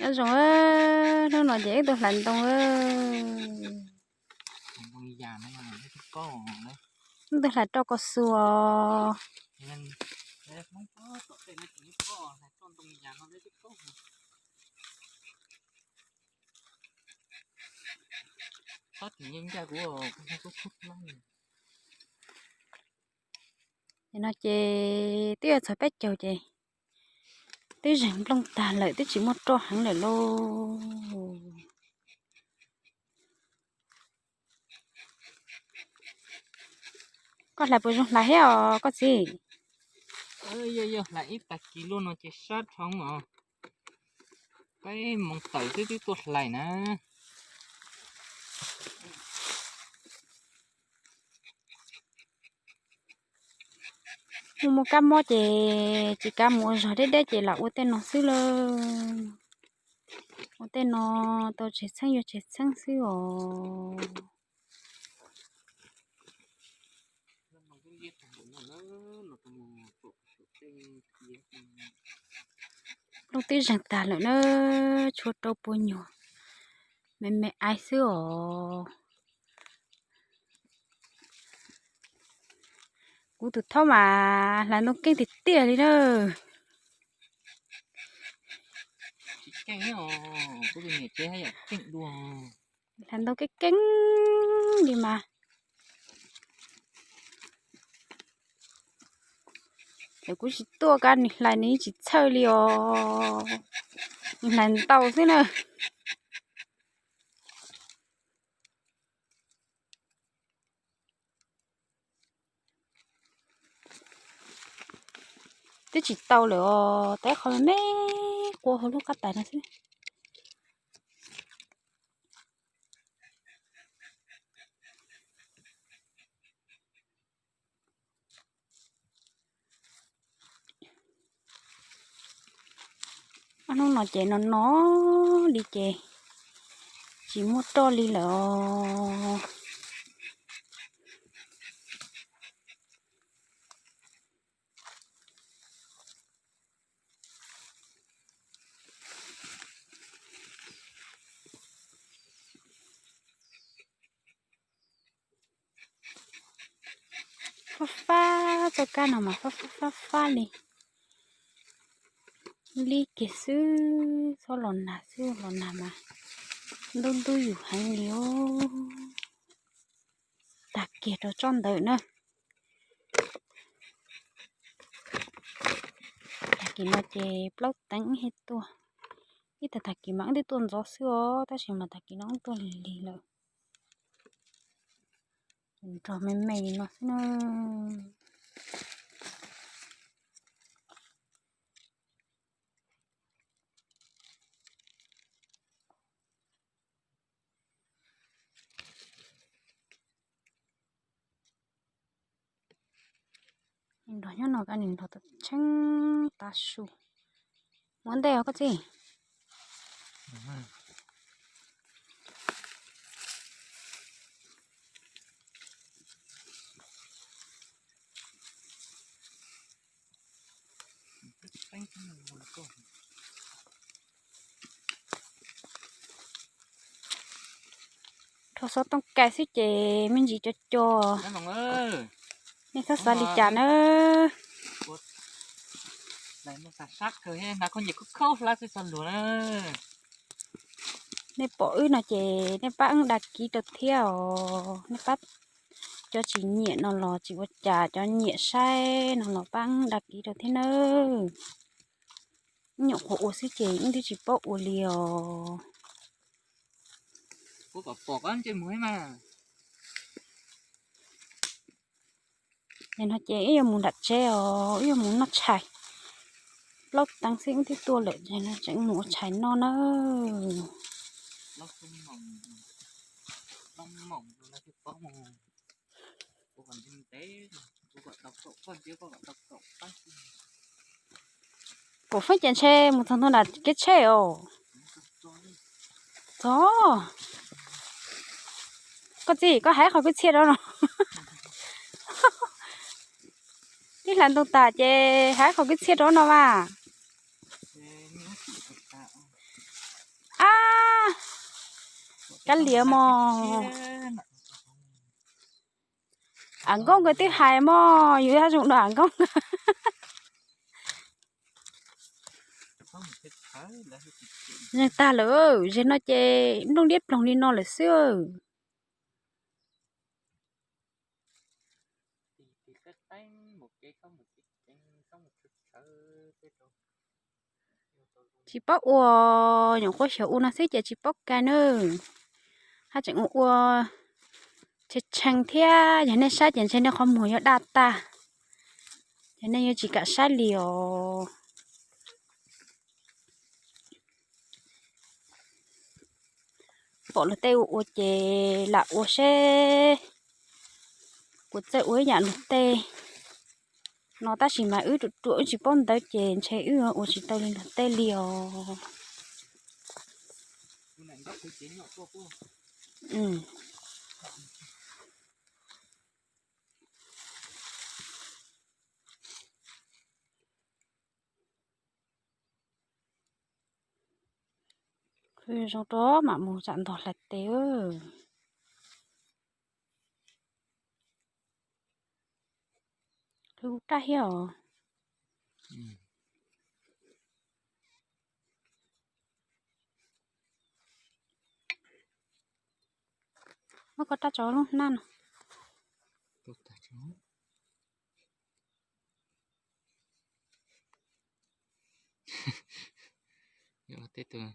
Nyob zoo, hnub no ces wb tuaj hlais ntoo. Wb tuaj hlais roj ko xuas. Nim no ces twb yuav txog peb caug ces twb zeeg nplooj tag lawm, twb tsis muaj roj heev lawm lauj. Koj hlais puas zoo hlais thiab os koj txiv? Yog hlais ib tag kis luaj no ces sab dhau os. Peb moos tawm twb twb tuaj hlais na. Mus mus kab mob ces tsis kav mus ua zog deb deb ces lam ua tej no xwb lauj. Ua tej no tau tseg txheeb yuav tseg txheeb xwb os. Nplooj twb zeeg tag lawm na, tshuav rau puas nyuag me me aiv xwb os. Kuv tus thaub mas hlais ntoo keej tiag tiag li na. Hlais ntoo keej keej li mas. Ces kuv tsis tuaj kab nws hlais nws tsis txhawj li os. Nws hlais ntau xwb na. Twb tsis tau lawm os, tau ib qho me me quaj hauv lub qab tais no xwb. Ob hnub no ces no no li ces tsis muaj roj li lawm os. Fab fab, txoj kab no mas fab fab fab fab li. Li kiag xwb, txhob los nag xwb, los nag mas ntub ntub yus heev li os. Tag kiag rau tsob ntawd na. Tag kis no ces plaub teev wb thiaj tuaj. Ib tag tag kis mas wb twb tuaj ntxov xwb os, tab sis mas tag kis no wb tuaj lig lig lawm. Nrog me me li no xwb na. Nrog nyob no kab nws nrog tau tsheeb tav su. Muab ntej os koj txiv. Rho xov tooj kais xwb ces me ntsis co co. Nej txhob xav li cas na. Nej pom wb no ces nej pab wb đăng ký rau thiab os. Nej pab, cov tsis nyiam no los tsis ua cas, cov nyiam saib no los pab wb đăng ký rau thiab nawb. Wb nyuam qhuav ua xwb ces wb twb tsis paub ua li os. Nim no ces wb yuav mus nram tsev os, wb yuav mus noj tshais. Plaub teev xwb wb twb tuaj lawm, tseem mus ua tshais noj nawb. Kaum feeb ces ntshe mus txog ntua nram kev tsheb os. Txog. Koj txiv, koj hais qhov kwv txhiaj rau no. Twb hlais ntoo tas ces hais qhov kwv txhiaj rau no mas. qab liam mog. Am Nkauj nkawd twb hais mog, yus yuav zoo dua Am Nkauj. Zeeg tag lawm, zem no ces nplooj liab ploog li no lawm xwb. Tsis paub ua, nyuam qhuav xyaum ua no xwb ces tsis paub kais na. Haj tseem ua ua tshee tshee thiab, yog nej saib ces ntshe nej qhov muag yuav daj tag, ces nej yuav tsis kam saib li os. Pom luag tej ua ua ces lam ua seb puas txawj ua ib yam luag tej no, tab sis mas wb ruam ruam wb tsis paub ntawv ces ntshe wb ua tsis tau li luag tej li os. Khwv zoo rau mam mus tsam ntog hlais tes. Khwv kuj raj thiab os. Muab koj raj tso lub hnab no. Tej tus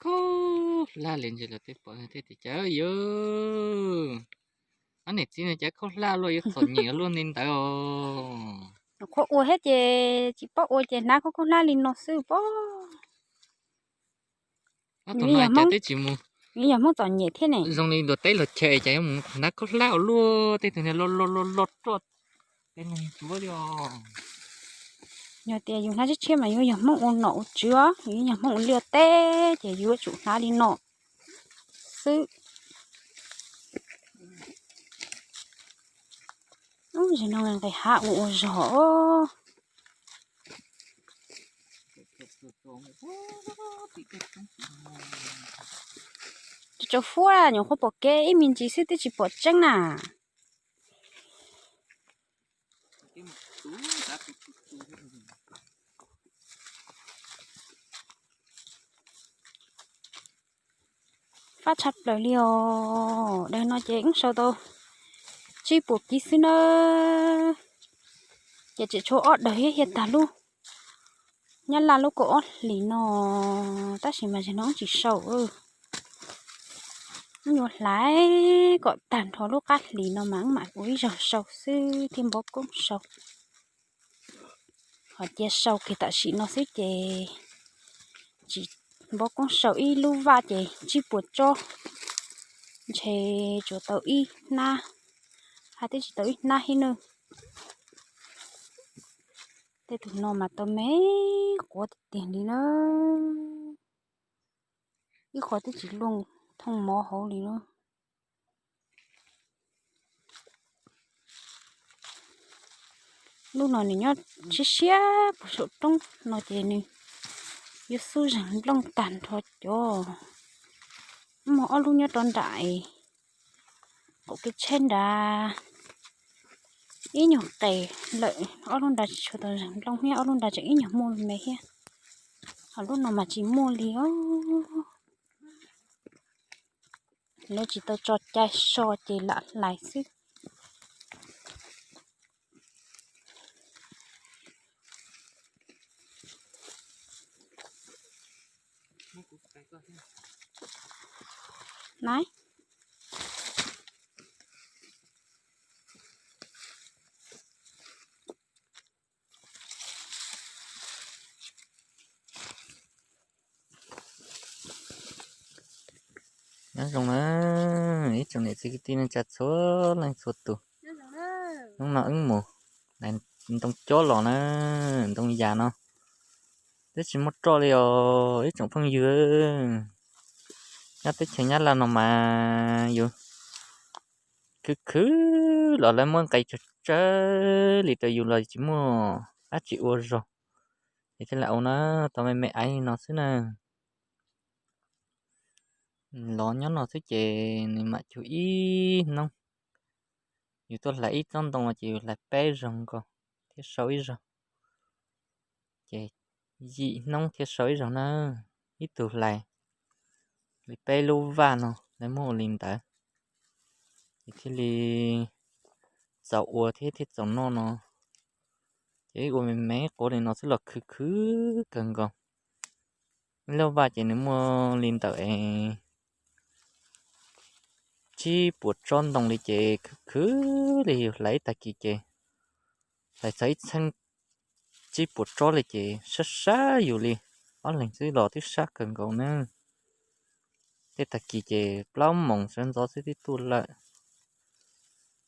khaub hlab li ntses los tej pom tej tias cas yuav, ob niam txiv no cas khaub hlab luaj, yuav txom nyem luaj li ntawd os. Qhuav ua thiab ces tsis paub ua ces hnav khaub khaub hlab li no xwb pob. Ob tug no cas twb tsis mus, yog Hmoob txom nyem thiab ne, zoo li luag teb luag chaw cas yuav mus hnav khaub hlab ua luaj, tej tus niag lo lo lo lo ruaj tej neeg tsuav li os. Yog tias yus hnav tshiab tshiab mas yuav yog Hmoob ua nom ua tswv, yus yog Hmoob ua liaj teb ces yuav tsum hnav li no xwb. Ub, zem no nqis hav ua ua zog. Tsaus fuab, nyuam qhuav pom kev ib me ntsis xwb twb tsis pom tseeb na. Fab tshaj plaws li os. Daim no ces wb sau tau tsib puas kiv xwb nawb, ces tseem tshuav ob daim thiab thiaj tag lub Nyab Laj lub kaum ob hlis no, tab sis mas zaum no wb tsis sau. Wb yuav hlais kom tag nrho lub qab hlis no mas wb mam ua ib zaug sau xwb thiaj npov koob sau. Ho cia sau kiag tam sim no xwb ces tsis npov koob sau, ib lub vaj ces tsib puas tsob, ntshe tsuas tau ib hnab, haj twb tsis tau ib hnab thiab nawb. Tej tus no mas tau me quav tiag tiag li na, ib qho twb tsis luaj thooj mov hauv li na. Lub no nws nyob siab siab puag saum roob no ces nws yuav xub zeeg nplooj tag nrho cov. Muaj ob lub nyob rau nram qaum kev tsheb nrad, ib nyuag qes lawm, ob lub nrad tsis tshua tau zeeg nplooj thiab, ob lub nrad tseem ib nyuag muaj me thiab, ho lub no mas tsis muaj li os. Lawv tsis tau tso cai so ces lam hlais xwb. Nai. Nyob zoo na ib tsoom niam txiv kwv tij neej tsa txhua leej txhua tus. Hnub no wb mus ntoo cob los na, ntoo yas no twb tsis muaj roj li os ib tsoom phooj ywg. Nyob teb chaws Nyab Laj no mas yus khwv khwv los lawv muab nqis tsawg tsawg li rau yus los tsis muaj dab tsi ua zog. Ces thiaj li ua no tau me me aiv no xwb na. Lov nyob no xwb ces nws mam cuag ib hnub. Yus tuaj hlais ib tsob ntoo no ces yus hlais peb zaug nkaus thiab sau ib zaug, ces yim hnub thiab sau ib zaug na. Ib tug hlais li peb lub vaj no lawv muab ua li ntawd, ces thiaj li txaus ua thiab thiaj txaus noj no. Ces ib ua me me quav li no xwb los khwv khwv kawg nkaus. Ib lub vaj ces nws muaj li ntawm es tsib puas tsob ntoo li ces khwv khwv li yus hlais ib tag kis ces hlais txog ib txheeb tsib puas tsob li ces sab sab yus li, ob leeg xwb los twb sab kawg nkaus na. Tej tag kis ces plaub moos sawv ntxov xwb twb tuaj lawm.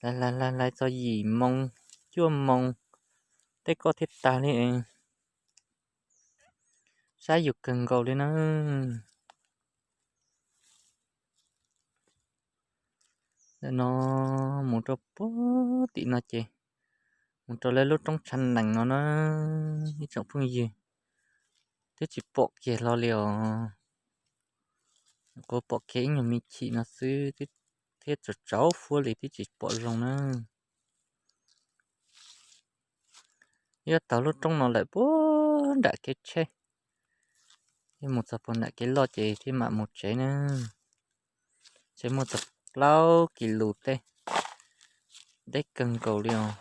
Hlais hlais hlais hlais txog yim moos cuaj moos tej koj thiaj tag li. Sab yus kawg nkaus li na. Ntawm no mus rau puag tim no ces mus rau lawv lub roob tshav nees no na, ib tsoom phooj ywg, twb tsis pom kiag hlo li os. Kuv pom kiag ib nyuag me chim no xwb thiab tsaus tsaus fuab li twb tsis pom zoo na. Yuav taug lub roob no lawm puag nram kev tsheb, thiab mus txog puag nram kev loj ces thiaj mam mus tsev na. Tsev muaj txog plaub kis lus tej, deb kawg nkaus li os.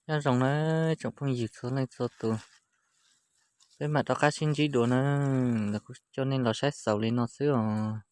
Nyob zoo na tsoom phooj ywg txhua leej txhua tus, peb mam rov qab sib ntsib dua na. Los kuv coj nej los saib xaus li no xwb os.